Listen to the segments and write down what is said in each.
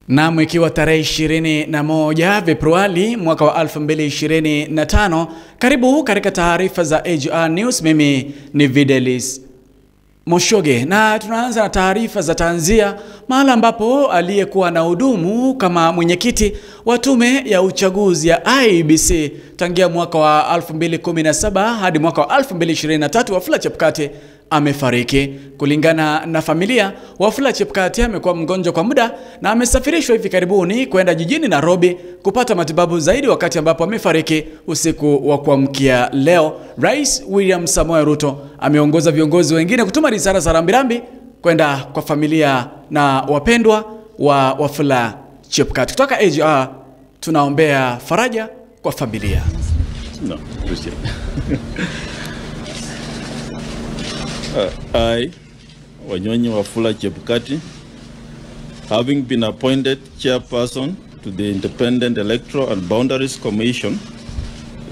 Naam, ikiwa tarehe 21 Februari mwaka wa 2025, karibu katika taarifa za AGR News. Mimi ni Videlis Moshoge na tunaanza na taarifa za tanzia, mahala ambapo aliyekuwa na hudumu kama mwenyekiti wa tume ya uchaguzi ya IEBC tangia mwaka wa 2017 hadi mwaka wa 2023 Wafula Chebukati amefariki. Kulingana na familia, Wafula Chebukati amekuwa mgonjwa kwa muda na amesafirishwa hivi karibuni kwenda jijini Nairobi kupata matibabu zaidi, wakati ambapo amefariki usiku wa kuamkia leo. Rais William Samoei Ruto ameongoza viongozi wengine kutuma risala za rambirambi kwenda kwa familia na wapendwa wa Wafula Chebukati. Kutoka AGR tunaombea faraja kwa familia. No, I, Wanyonyi Wafula Chebukati, having been appointed chairperson to the Independent Electoral and Boundaries Commission,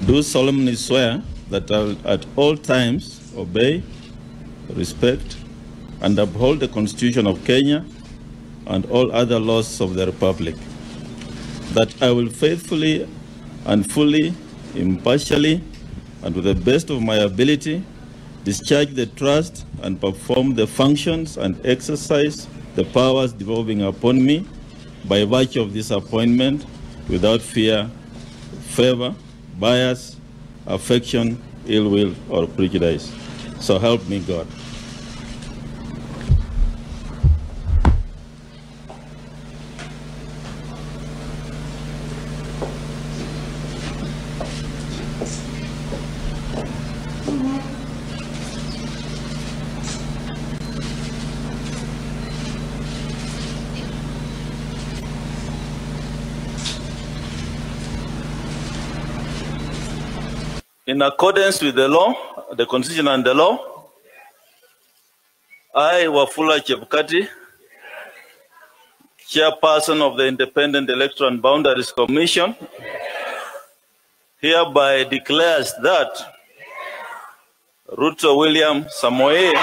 do solemnly swear that I will at all times obey, respect, and uphold the Constitution of Kenya and all other laws of the Republic, that I will faithfully and fully, impartially, and to the best of my ability, discharge the trust and perform the functions and exercise the powers devolving upon me by virtue of this appointment without fear, favor, bias, affection, ill will, or prejudice. So help me God. In accordance with the law, the Constitution and the law, I, Wafula Chebukati, chairperson of the Independent Electoral and Boundaries Commission, hereby declares that Ruto William Samoei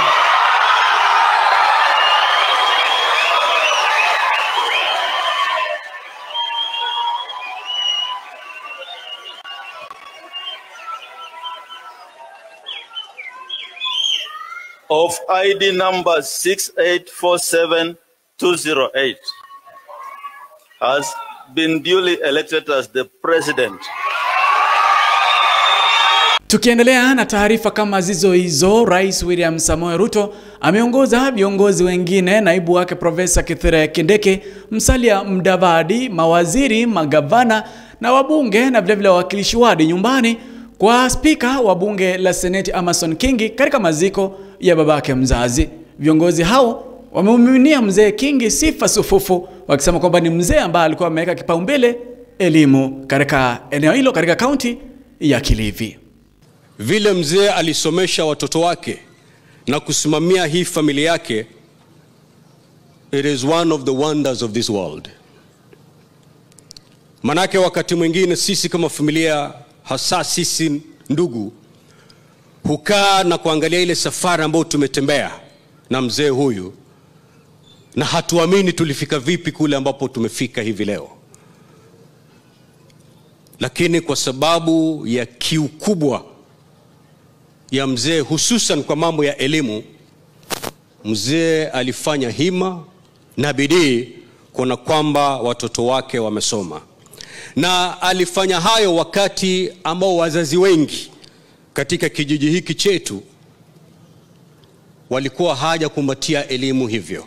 of ID number 6847208 has been duly elected as the president. Tukiendelea na taarifa kama zizo hizo, Rais William Samoei Ruto ameongoza viongozi wengine, naibu wake Profesa Kithure Kindiki, Musalia Mudavadi, mawaziri, magavana na wabunge na vilevile wawakilishi wadi nyumbani kwa spika wa bunge la Seneti Amason Kingi katika maziko ya babake mzazi. Viongozi hao wamemiminia mzee Kingi sifa sufufu, wakisema kwamba ni mzee ambaye alikuwa ameweka kipaumbele elimu katika eneo hilo katika kaunti ya Kilifi. Vile mzee alisomesha watoto wake na kusimamia hii familia yake, it is one of the wonders of this world. Manake wakati mwingine sisi kama familia, hasa sisi ndugu, hukaa na kuangalia ile safari ambayo tumetembea na mzee huyu na hatuamini tulifika vipi kule ambapo tumefika hivi leo. Lakini kwa sababu ya kiu kubwa ya mzee, hususan kwa mambo ya elimu, mzee alifanya hima na bidii kuona kwamba watoto wake wamesoma. Na alifanya hayo wakati ambao wazazi wengi katika kijiji hiki chetu walikuwa hawajakumbatia elimu hivyo.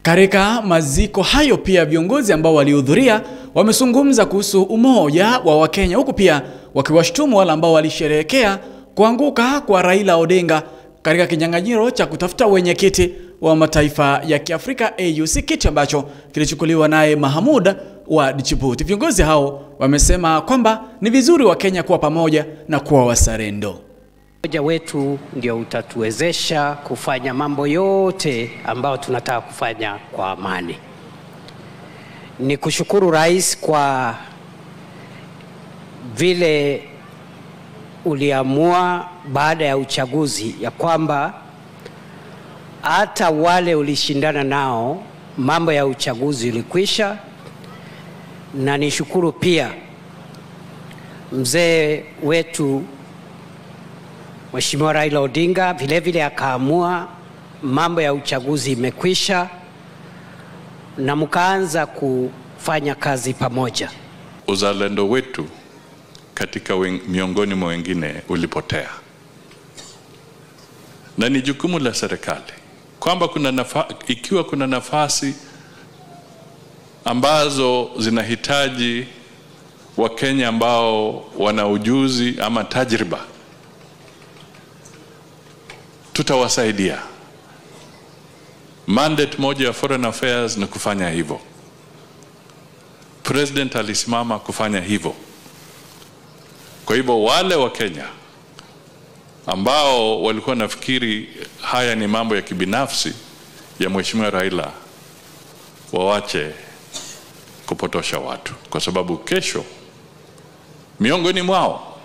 Katika maziko hayo pia viongozi ambao walihudhuria wamezungumza kuhusu umoja wa Wakenya, huku pia wakiwashtumu wale ambao walisherehekea kuanguka kwa Raila Odinga katika kinyang'anyiro cha kutafuta wenyekiti wa mataifa ya Kiafrika AUC, kiti ambacho kilichukuliwa naye Mahamud wa Djibouti. Viongozi hao wamesema kwamba ni vizuri wa Kenya kuwa pamoja na kuwa wazalendo. Umoja wetu ndio utatuwezesha kufanya mambo yote ambayo tunataka kufanya kwa amani. Ni kushukuru Rais kwa vile uliamua baada ya uchaguzi ya kwamba hata wale ulishindana nao mambo ya uchaguzi ilikwisha, Na nishukuru pia mzee wetu Mheshimiwa Raila Odinga, vile vile akaamua mambo ya uchaguzi imekwisha na mkaanza kufanya kazi pamoja. Uzalendo wetu katika miongoni mwa wengine ulipotea. Na ni jukumu la serikali kwamba ikiwa kuna nafasi ambazo zinahitaji Wakenya ambao wana ujuzi ama tajriba, tutawasaidia. Mandate moja ya Foreign Affairs ni kufanya hivyo. President alisimama kufanya hivyo. Kwa hivyo wale wa Kenya ambao walikuwa nafikiri haya ni mambo ya kibinafsi ya Mheshimiwa Raila, waache kupotosha watu, kwa sababu kesho miongoni mwao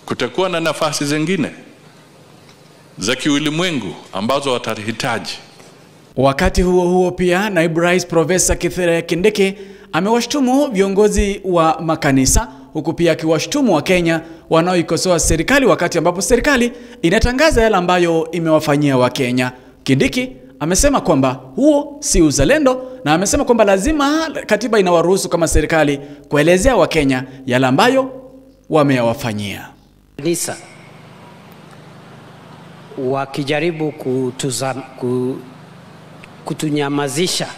kutakuwa na nafasi zingine za kiulimwengu ambazo watahitaji. Wakati huo huo pia, naibu rais Profesa Kithure Kindiki amewashtumu viongozi wa makanisa, huku pia akiwashtumu wa Kenya wanaoikosoa serikali wakati ambapo serikali inatangaza yale ambayo imewafanyia wa Kenya. Kindiki amesema kwamba huo si uzalendo, na amesema kwamba lazima katiba inawaruhusu kama serikali kuelezea wa Kenya yale ambayo wameyawafanyia. Kanisa wakijaribu kutunyamazisha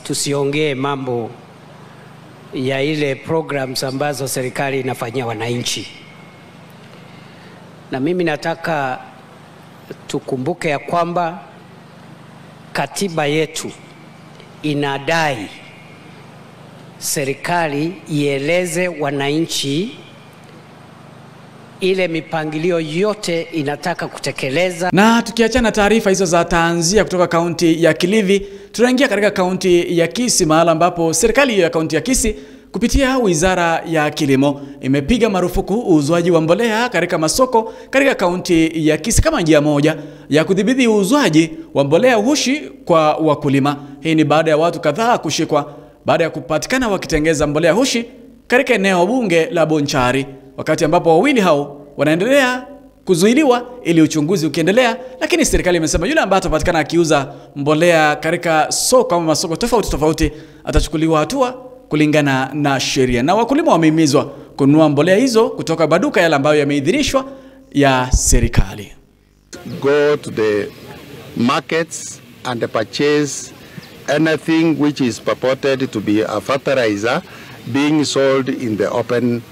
tusiongee mambo ya ile programs ambazo serikali inafanyia wananchi. Na mimi nataka tukumbuke ya kwamba katiba yetu inadai serikali ieleze wananchi ile mipangilio yote inataka kutekeleza. Na tukiachana taarifa hizo za tanzia kutoka kaunti ya Kilifi, tunaingia katika kaunti ya Kisii, mahala ambapo serikali hiyo ya kaunti ya Kisii kupitia Wizara ya Kilimo imepiga marufuku uuzwaji wa mbolea katika masoko katika kaunti ya Kisii kama njia moja ya kudhibiti uuzwaji wa mbolea ghushi kwa wakulima. Hii ni baada ya watu kadhaa kushikwa baada ya kupatikana wakitengeza mbolea ghushi katika eneo bunge la Bonchari, wakati ambapo wawili hao wanaendelea kuzuiliwa ili uchunguzi ukiendelea. Lakini serikali imesema yule ambaye atapatikana akiuza mbolea katika soko ama masoko tofauti tofauti atachukuliwa hatua kulingana na sheria. Na wakulima wamehimizwa kununua mbolea hizo kutoka maduka yale ambayo yameidhinishwa ya serikali. Go to the markets and purchase anything which is purported to be a fertilizer being sold in the open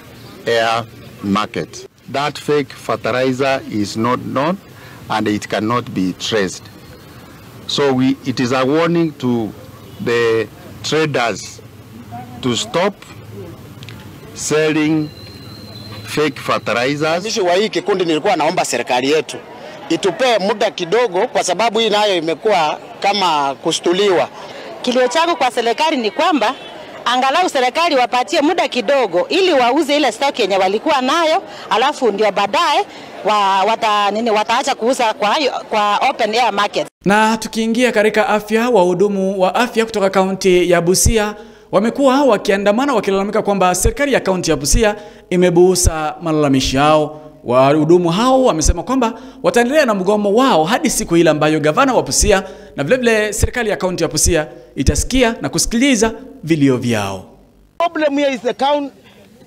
air market. That fake fertilizer is not known and it cannot be traced. So it is a warning to the traders to stop selling fake fertilizers. Mimi wa hii kikundi nilikuwa naomba serikali yetu itupee muda kidogo, kwa sababu hii nayo imekuwa kama kustuliwa. Kilio changu kwa serikali ni kwamba angalau serikali wapatie muda kidogo ili wauze ile stock yenye walikuwa nayo, alafu ndio baadaye wataacha kuuza kwa open air market. Na tukiingia katika afya, wahudumu wa afya kutoka kaunti ya Busia wamekuwa wakiandamana wakilalamika kwamba serikali ya kaunti ya Busia imebuusa malalamishi yao. Wahudumu hao wamesema kwamba wataendelea na mgomo wao hadi siku ile ambayo gavana wa Busia na vile vile serikali ya kaunti ya Busia itasikia na kusikiliza vilio vyao. Problem here is the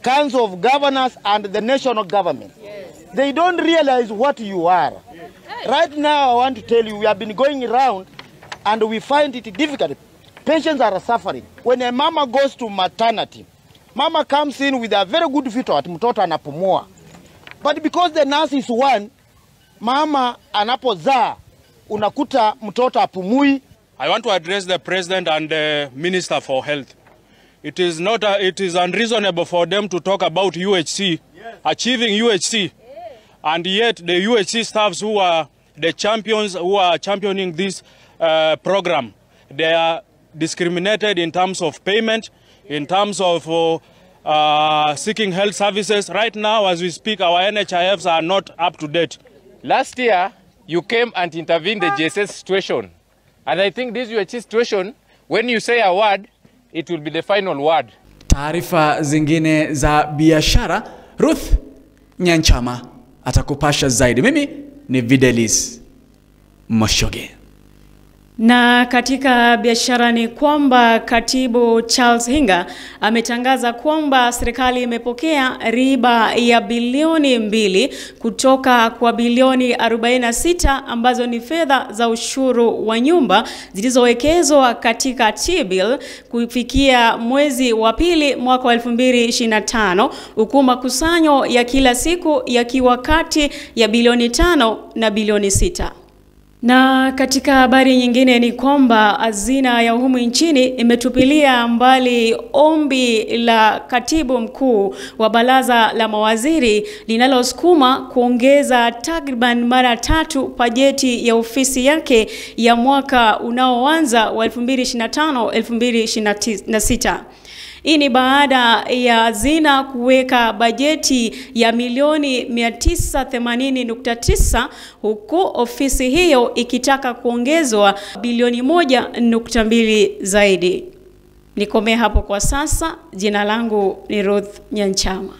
Council of Governors and the national government. Yes. They don't realize what you are. Yes. Right now I want to tell you, we have been going around and we find it difficult. Patients are suffering. When a mama goes to maternity, mama comes in with a very good fetal, mtoto anapumua. But because the nurse is one, mama anapozaa unakuta mtoto apumui. I want to address the President and the Minister for Health. It is not it is unreasonable for them to talk about UHC, yes, achieving UHC, yes, and yet the UHC staffs who are the champions, who are championing this program, they are discriminated in terms of payment, in terms of seeking health services. Right now, as we speak, our NHIFs are not up to date. Last year, you came and intervened the JSS situation. And I think this UHC situation, when you say a word, it will be the final word. taarifa zingine za biashara, Ruth Nyanchama atakupasha zaidi. Mimi ni Videlis Moshoge. Na katika biashara ni kwamba Katibu Charles Hinga ametangaza kwamba serikali imepokea riba ya bilioni 2 kutoka kwa bilioni 46 ambazo ni fedha za ushuru wa nyumba zilizowekezwa katika T-bill kufikia mwezi wa pili mwaka wa 2025, huku makusanyo ya kila siku yakiwa kati ya bilioni 5 na bilioni 6. Na katika habari nyingine ni kwamba hazina ya humu nchini imetupilia mbali ombi la katibu mkuu wa baraza la mawaziri linalosukuma kuongeza takriban mara 3 bajeti ya ofisi yake ya mwaka unaoanza wa 2025-2026. Hii ni baada ya hazina kuweka bajeti ya milioni 980.9 huku ofisi hiyo ikitaka kuongezwa bilioni 1.2 zaidi. Nikomee hapo kwa sasa. Jina langu ni Ruth Nyanchama.